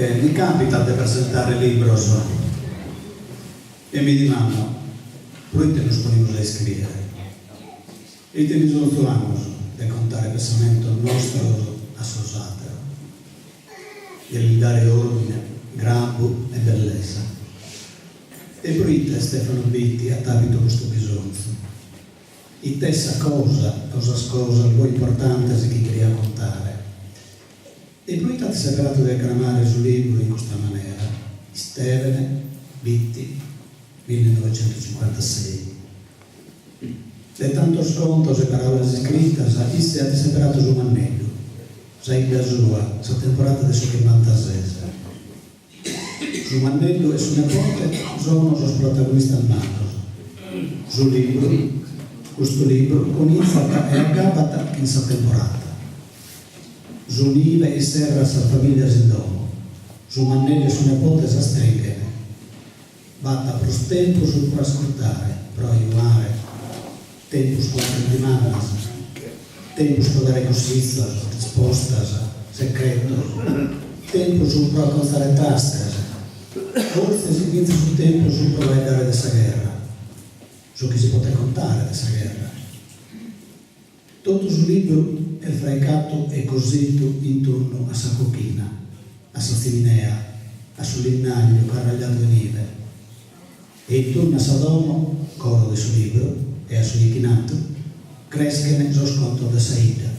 Mi capitat de presentare libros e mi dimando proite nos ponimus a iscrìere? Ite bisonzu amus de contare pessamentos nostros a sos àteros, de lis dare òrdine, grabu e bellesa? E proite Stefano Bitti at àpidu custu bisonzu? It'est sa cosa o sas cosas goi importantes chi cheriat contare? E proite at seberadu de cramare su libru in custa manera, Istèvene Bitti, millenovecentocinquantasei? De tantos contos e paràulas iscritas, isse at seberadu su Manneddu, sa 'idda sua, sa temporada de su chimbantases. Su Manneddu e su nepote sono sos protagonistas mannos. Su libru, custu libru, comintzat e agabbat chin sa temporada. Su nibe isserrat sas familias in domo. Su Manneddu e su nepote s'astringhen. B'at prus tempus pro ascurtare, pro ajuare, tempus pro fagher dimandas, tempus pro dare cussizos, rispostas, secretos, tempus pro acontzare trastes, fortzis fintzas su tempus pro faeddare de sa gherra, su chi si potet contare de sa gherra. Totu su libru est fraicatu e cositu intunnu a sa cochina, a sa tziminea, a su linnagliu carragliatu 'e nibe. E intunnu a sa domo, coro de su libru, e a su 'ichinatu, creschen sos contos de sa 'idda.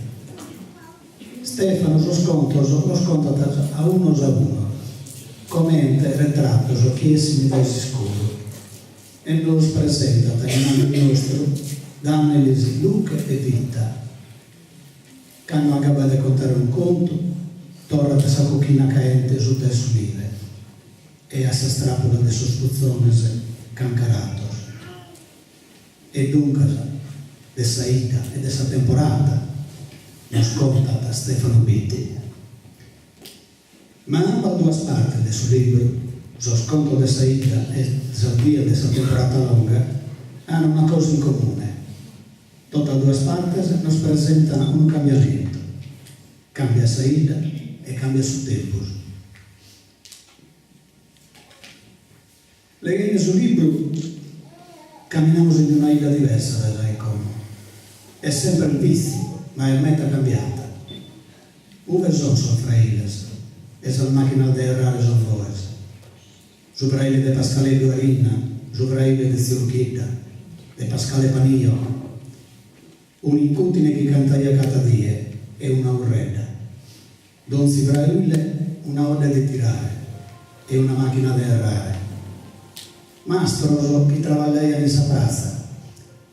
Stefano sos contos los contat a unos a unos, comente retratos chi essin dae s'iscuru. E nos presentat innanti nostru dànnelis luche e vita. Cando agabbat de contare unu contu, torrat a sa cochina caente suta 'e su nibe e a sas tràpulas de sos puzones cancaratos. E duncas, de sa 'idda e de sa temporada nos contat Stefano Bitti. Ma ambas duas partes de su libru, sos contos de sa 'idda e sas dies de sa temporada longa, an una cosa in comune, totas duas partes nos presentan unu cambiamentu, cambiat sa 'idda e cambiat su tempus. Leghende su libru caminamus in una 'idda diversa dae sa 'e como. Est semper Bitzi, ma est meta cambiata. Ube son sos frailes e sas màchinas de errare sos boes? Su fraile de Pascaleddu Arinna, su fraile de Tziu Urchidda, de Pascale Panio, un'incùtine chi cantaiat cata die e una urredda. Donzi fraile una 'odde de tirare e una màchina de errare. Mastros chi trabagliaian in sa pratza,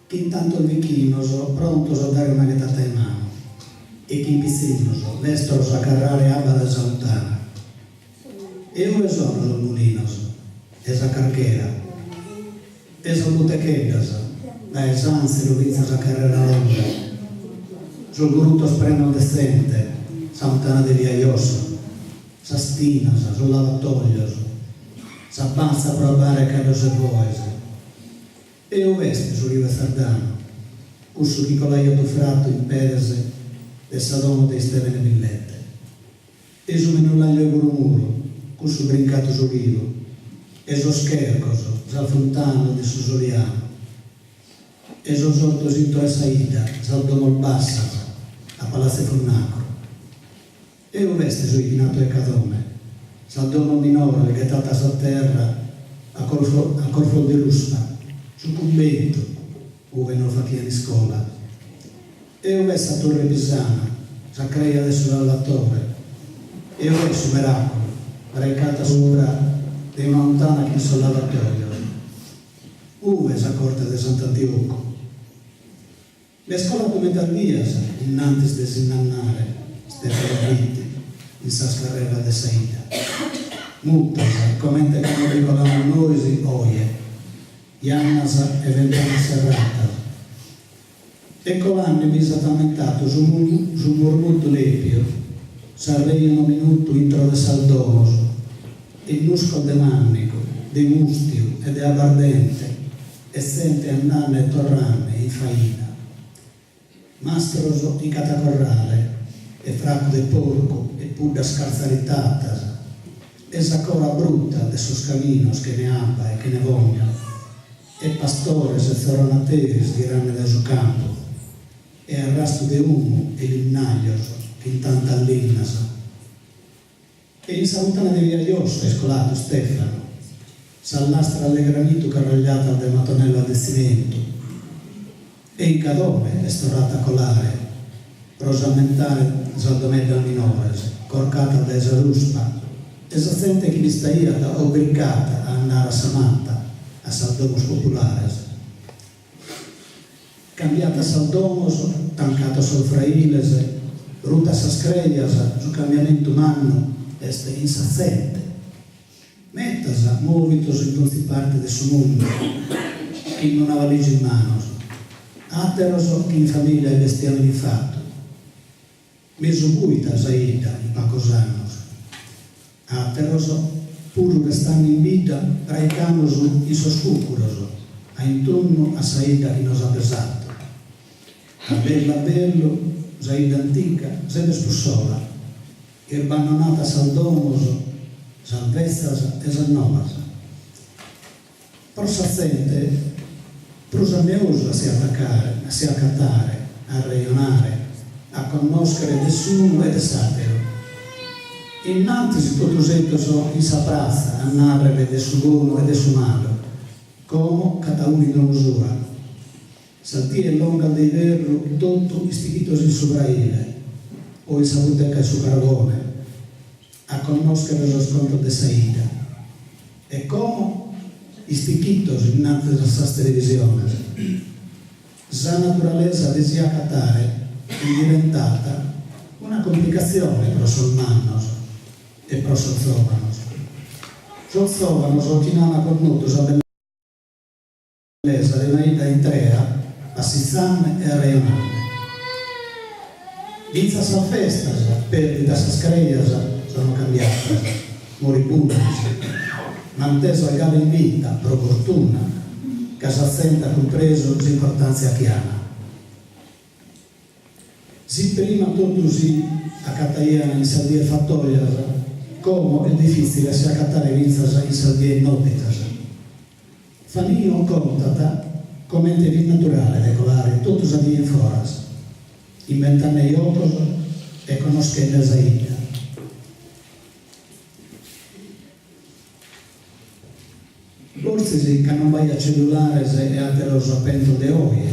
chin tantos bichinos prontos a dare una ghetata 'e manu e chin pitzinnos lestros a carrare abba dae sa 'untana. E ue sono sos mulinos e sa carchera e sas butecheddas dae S'Anzelu fintzas a Carrera Longa, sos grutos prenos de zente, sa 'untana de via Jossa, sas tinas, sos lavatoglios, sa batza pro abbare caddos e boes. E ue est su riu 'e Sardanu, cussu chi colaiat ufratu in pedes de sa domo de Istevene Billete? E su menullagliu 'e Gurumuru, cussu brincatu su riu, e sos chercos, sas funtanas de su Solianu, e sos ortos intro 'e sa 'idda, sas domos bassas, a Palazzo 'e Furnacru. E ube est su 'ichinatu 'e Cadone, sas domos minores ghetatas a terra a corfo a corfos de ruspa, su cumbentu, ube nos fachian iscola. E ube est sa Torre Pisana, sa creja de su Salvatore? E ube est su Meraculu, fraicata subra de una 'untana chin sos lavatorios? Ube sa corte de Sant'Antiocu? B'est colatu metas dias innantis de si nd'andare Stefano Bitti in sas carreras de sa 'idda. Mutas, comente cando bi colamus nois oje, jannas e ventanas serratas. E colande bi s'at ammentatu su su murmutu lèpiu, s'arrejonu minutu intro de sas domos, e nuscos de mànnicu, de mùstiu e de abbardente, e zente andande e torrande in faina. Mastros in cata corrale, e fracu de porcu e puddas carzaritatas. E sa cora bruta de sos caminos chene abba e chene fogna, e pastores e zoronateris ghirande dae su campu, e arrastu de umu e linnaglios chin tantas linnas. E in sa funtana de via Josso est coladu Stefano, sas lastras de granitu carragliadas de matonellas de tzimentu. E in Cadone est torradu a colare pro s'ammentare sas domeddas minores, corcadas dae sa ruspa, e sa zente chi b'istaiat obrigada a andare a sa mata, a sas domos populares. Cambiadas sas domos, tancados sos frailes, rutas sas crejas, su cambiamentu mannu est in sa zente. Metas mòvidos in donzi parte de su mundu chin una valigia in manos, àteros chin famìlia e bestiamine in fatu. Mesu buita sa 'idda in pacos annos. Àteros, puru restande in bidda, fraicamus in sos cùcuros, a intunnu a sa 'idda chi nos at pesatu. A bellu a bellu, sa 'idda antica semper prus sola, irbandonata sas domos, sas betzas e sas novas. Pro sa zente prus anneosu a si atacare, a si acatare, a arrejonare, a connòschere de s'unu e de s'àteru. Innantis totu sètios in sa pratza a nàrrere de su bonu e de su malu, como cadaunu in domo sua. Sas dies longas de iverru totu istichitos in su fraile o in sa buteca 'e su carvone a connòschere sos contos de sa 'idda. E como istichitos innantis a sas televisiones. Sa naturalesa de si acatare est diventata una complicatzione pro sos mannos e pro sos zòvanos. Sos zòvanos chi no an connotu sa bellesa de una 'idda intrea passizanne e arrejonanne. Fintzas sas festas, pèrdidas sas crejas, sono cambiatas, moribundas, mantesas galu in vita, pro fortuna, ca sa zente at cumpresu s'importàntzia chi an. Si prima totu si acataian in sas dies fatòglias, como est difìtzile a si acatare fintzas in sas dies nòditas. Fanino contat comente fit naturale de colare totu sa die in foras, imbentande jocos e connoschende sa 'idda. Fortzis ca non b'aiat cellulares e àteros apentos de oje,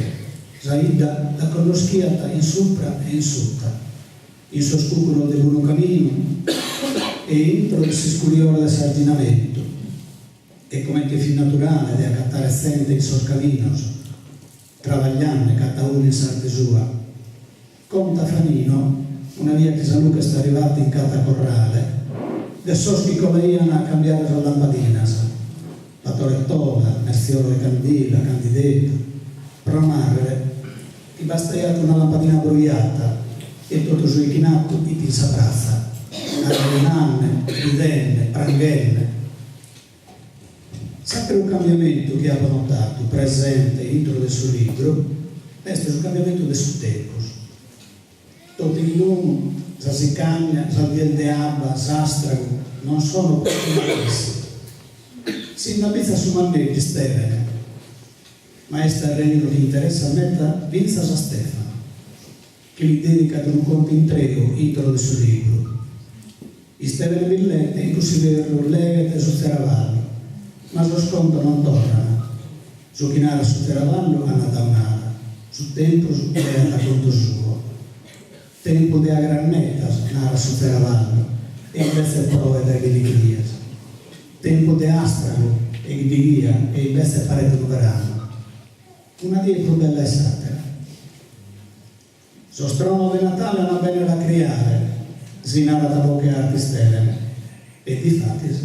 sa 'idda la connoschiat in supra e in suta, in sos cùcuros de Bonu Caminu e intro de s'iscuriore de s'arginamentu. E comente fit naturale de acatare zente in sos caminos, trabagliande cadaunu in s'arte sua. Contat Fanino, una via chi sa luche est arrivata in cada corrale, de sos chi colaian a cambiare sas lampadinas, Batore Tola, Mertziolo 'e Candila, Candideddu, pro nàrrere chi bastaiat una lampadina brujata e totu su 'ichinatu 'it in sa pratza, arrejonanne, ridenne, pranghenne. S'àteru cambiamentu chi apo notadu presente intro de su libru est su cambiamentu de su tempus. Totu in unu, sa sicagna, sas dies de abba, s'àstragu, non sono prus su matessi. Si nd'abitzat su manneddu Istèvene, ma est arrejonu chi interessat meta fintzas a Stefano, chi li dèdicat unu contu intreu intro de su libru. Istèvene Billete in cuss'iberru leghet su Zeravallu, ma sos contos non torran. Su chi narat su Zeravallu andat a un'ala, su tempus leat a contu suo. Tempus de agheras netas, narat su Zeravallu, e imbetzes proet dae ghilighilias. Tempus de àstragu e ghiddighia e imbetzes paret unu beranu. Una die prus bella 'e s'àtera. Sos tronos de Natale an a bènnere a criare, si narat a boche arta Istèvene. E difatis,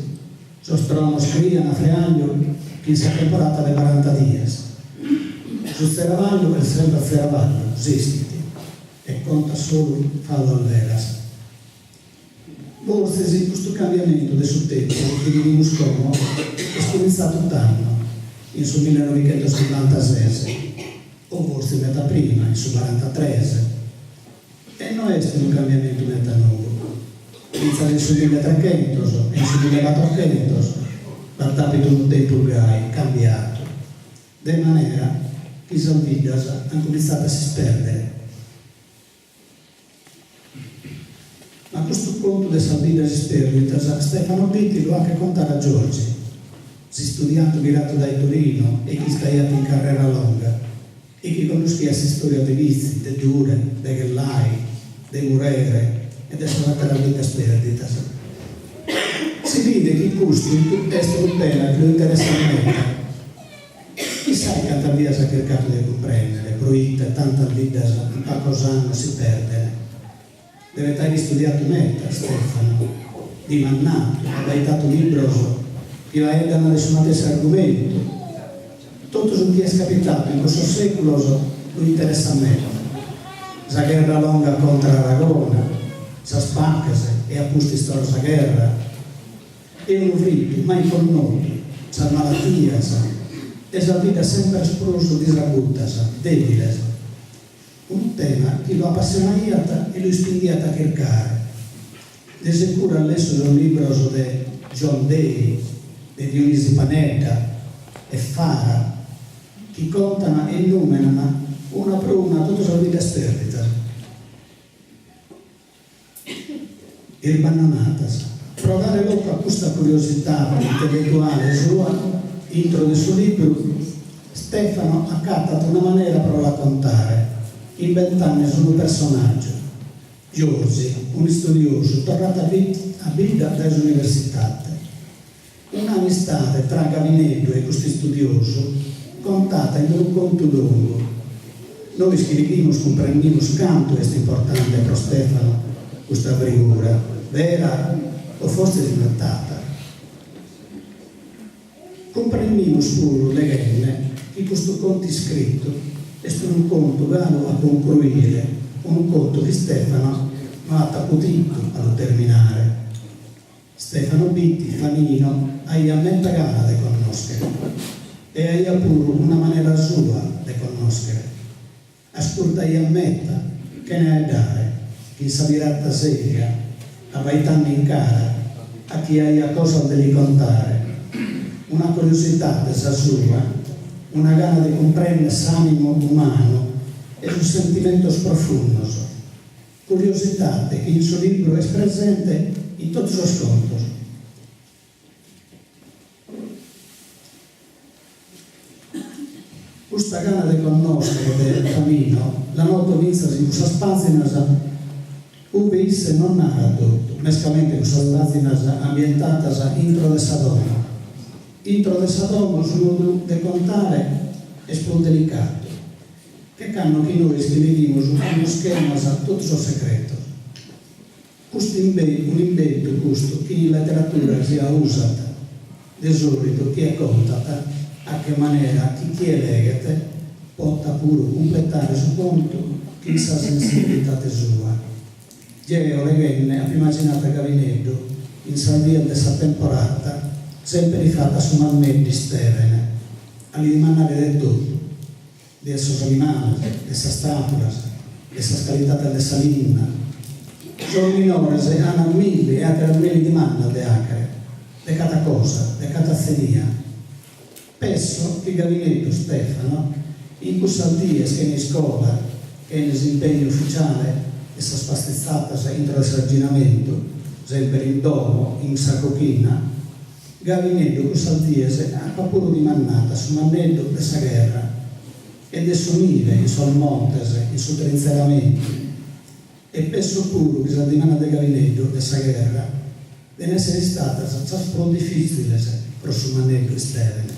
sos tronos crian a freagliu chin sa temporata de baranta dies. Su tzeravallu est semper tzeravallu, s'ischit, e contat solu faulas veras. Fortzis custu cambiamentu de su tempus chi bivimus como est cumintzadu tando, in su millenovichentoschimbanta-ses, o fortzis meta prima, in su barantatres. E no est unu cambiamentu meta nou. Fintzas in su milletrechentos e in su millebatrochentos b'at àpidu unu tempus gai cambiadu, de manera chi sas biddas ant cumintzadu a s'ispèrdere. Ma custu contu de sas biddas ispèrdidas Stefano Bitti lu achet contare a Giorgi, s'istudiantu ghiratu dae Torino e chi istaiat in Carrera Longa e chi connoschiat s'istòria de Bitzi, de Dure, de Ghellai, de Murere e de sas àteras biddas pèrdidas. Si bidet chi custu est unu tema chi lu interessat meda. Chissai cantas bias at chircadu de cumprèndere pro ite tantas biddas in pacos annos si perdent. Devet àere istudiadu meda, Stefano, dimannadu, abbaidadu libros chi faeddan de su matessi argumentu. Totu su chi est capitadu in cussos sèculos lu interessat meda. Sa gherra longa contra Aragona, sas paches e a pustis torra sa gherra, e unu fritu mai connotu, sas malatias e sas biddas semper prus disabutas, dèbiles. Unu tema chi lu apassionaiat e lu ispinghiat a chircare. De seguru at lessu sos libros de John Day, de Dionisi Panedda e Fara, chi contan e numenan una pro una totu sas biddas pèrdidas. Irbandonadas. Pro dare locu a custa curiosidade intelletuale sua, intro de su libru, Stefano acatat una manera pro la contare, imbentande unu personàgiu, Giorgi, un'istudiosu torratu a bidda dae s'universitate. Una amistade tra Gavineddu e custu istudiosu contata in unu contu longu. Nois chi leghimus cumprendimus cantu est importante pro Stefano custa frigura, vera o fortzis inventata. Cumprendimus puru leghende chi custu contu iscritu est unu contu galu a concruire, unu contu chi Stefano no at podidu a lu terminare. Stefano Bitti, Fanino, aiat meta gana de connòschere e aiat puru una manera sua de connòschere. Ascurtaiat meta, chene aeddare, chin sa mirata sèria, abaitande in cara a chie aiat cosas de li contare. Una curiositade, sa sua, una gana de cumprèndere s'ànimu umanu e sos sentimentos profundos. Curiosidade chi in su libru est presente in totu sos contos. Custa gana de connòschere de Fanino la noto fintzas in cussas pàzinas ube isse non narat totu, mescamente cussas pàzinas ambientadas intro de sa domo. Intro de sa domo su modu de contare est prus delicadu. Che cando chi nois chi leghimus connoschemus totu sos secretos. Custu un'imbentu custu chi in leteratura si usat de solitu chie contat achet manera chi chie leghet potat puru cumpletare su contu chin sa sensibilidade sua. Jeo leghende apo imaginadu a Gavineddu in sas dies de sa temporada semper ifatu a su manneddu Istèvene a li dimandare de totu. De sos animales, de sas tràpulas, de sas calidades de sa linna. Sos minores an milli e àteras milli dimandas de àchere, de cada cosa, de cada zenia. Pesso chi Gavineddu Stefano, in cussas dies chene iscola, chene s'impegnu uficiale de sas pastitzatas intro de s'arginamentu, semper in domo, in sa cochina, Gavineddu cussas dies apat puru dimandadu a su manneddu de sa gherra e de su nibe in sos montes in su trintzeramentu e pesso puru chi sas dimandas de Gavineddu de sa gherra den essere istadas sas prus difitziles pro su manneddu Istèvene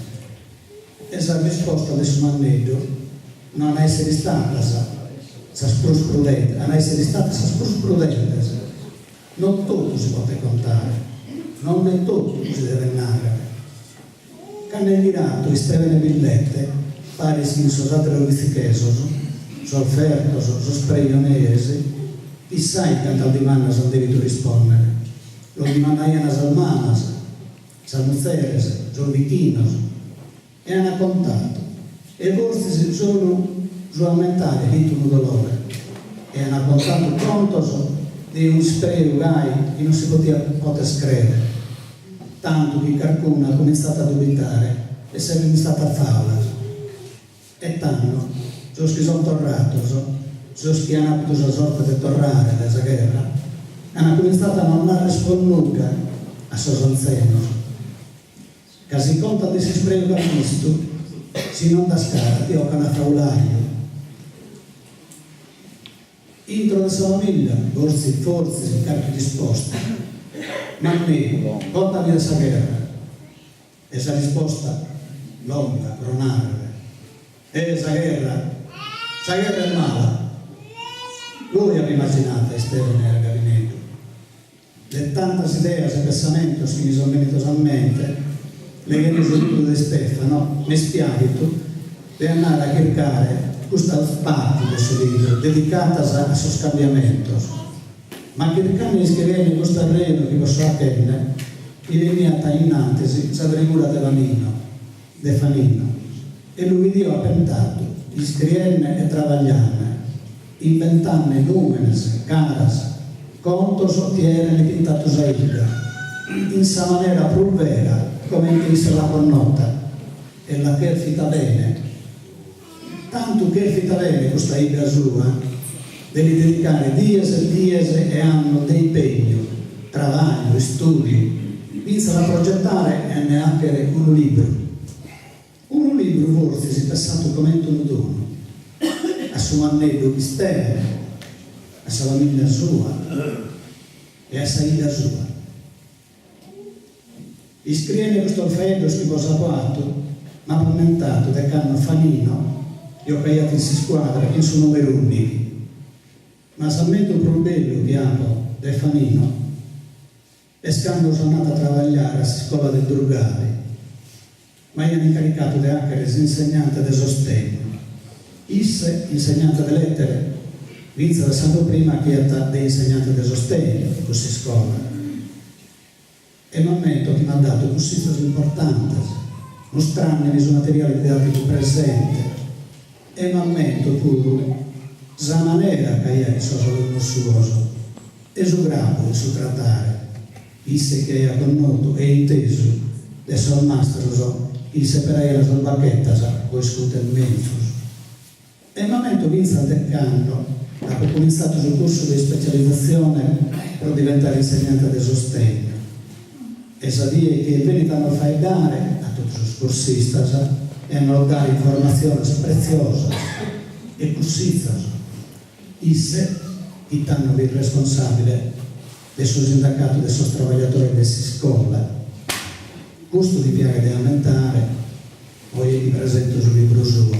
e sas rispostas de su manneddu no an a essere istadas sas prus prudentes an a essere istadas sas prus prudentes. Non totu si potet contare, non de totu si devet nàrrere. Cando est ghiratu Istèvene Billete, paris chin sos àteros bitzichesos, sos fertos, sos prejoneris, chissai cantas dimandas an dèvidu rispòndere. Los dimandaian sas mamas, sas muzeres, sos bichinos. E an contatu. E fortzis solu su ammentare fit unu dolore. E an contatu contos. De unu ispreu gai chi non si potiat poter creder, tantu chi carcunu at comintzatu a dubitare esseren istatas faulas. E tando, sos chi son torratos, sos chi an apitu sa sorte de torrare dae sa gherra, an comintzatu a non narrer prus nudda a sos anzenos, Ca si contas de s'ispreu ch'as bistu, si non das cara ti 'ocan a faulaju. Intro de sa famiglia, fortzis fortzis carchi risposta. Manneddu, contami de sa gherra. E sa risposta longa pro narrer. Eh sa gherra, sa gherra est mala. Goi apo immaginatu a Istevene e a Gabineddu. De tantas ideas e pessamentos chi mi son bennidos a mente, leghende su libru de Stefano, m'est piàghidu de andare a chircare custas partes de su libru dedicadas a sos cambiamentos. Ma chircande e iscriende custu arrejonu chi bos so achende, mi beniat a innantis sa frigura de Fanino, de Fanino, e lu bidio apentadu, iscriende e trabagliende. Imbentande nùmenes, caras, contos chi aeren pintatu sa 'idda, in sa manera prus vera comente isse l'at connota e l'at chèrfita bene. Tantu chèrfita bene custa 'idda sua de li dedicare dies e dies e annos de impegnu, trabagliu, istùdiu, fintzas a progetare e a nde 'achere unu libru. Unu libru fortzis pessatu comente unu donu a su manneddu Istevene, a sa famiglia sua e a sa 'idda sua. Iscriende custos faeddos chi bos apo 'atu, m'apo ammentatu de cando Fanino jocaiat in s'iscuadra chin su numeru ùndighi. Ma s'ammentu prus bellu chi apo de Fanino Est cando so andatu a trabagliare a s'iscola de Durgali. M'aian incaricatu de 'achere s'insegnante de sostegnu. Isse, insegnante de lettere, fintzas a s'annu prima 'achiat de insegnante de sostegnu in cussa iscola. E m'ammento chi m'at datu cussizos importantes, mustrandemi su materiale didatticu presente. E m'ammento puru sa manera ch'aiat chin sos alunnos suos e su grabbu in su tratare, isse chi aiat connotu e intesu de sos mastros chi isseperaian sas bachettas po iscuter menzus. E m'ammento fintzas de cando apo cumintzatu su cursu de ispecializatzione pro diventare insegnante de sostegnu e sa die chi est bennitu a nos faeddare a totu sos cursistas e a nos dare informatziones pretziosas e cussizos, isse, chi tando fit responsabile de su sindacatu de sos trabagliadores de s'iscola. Custu mi piaghet de ammentare oje chi presento su libru suo.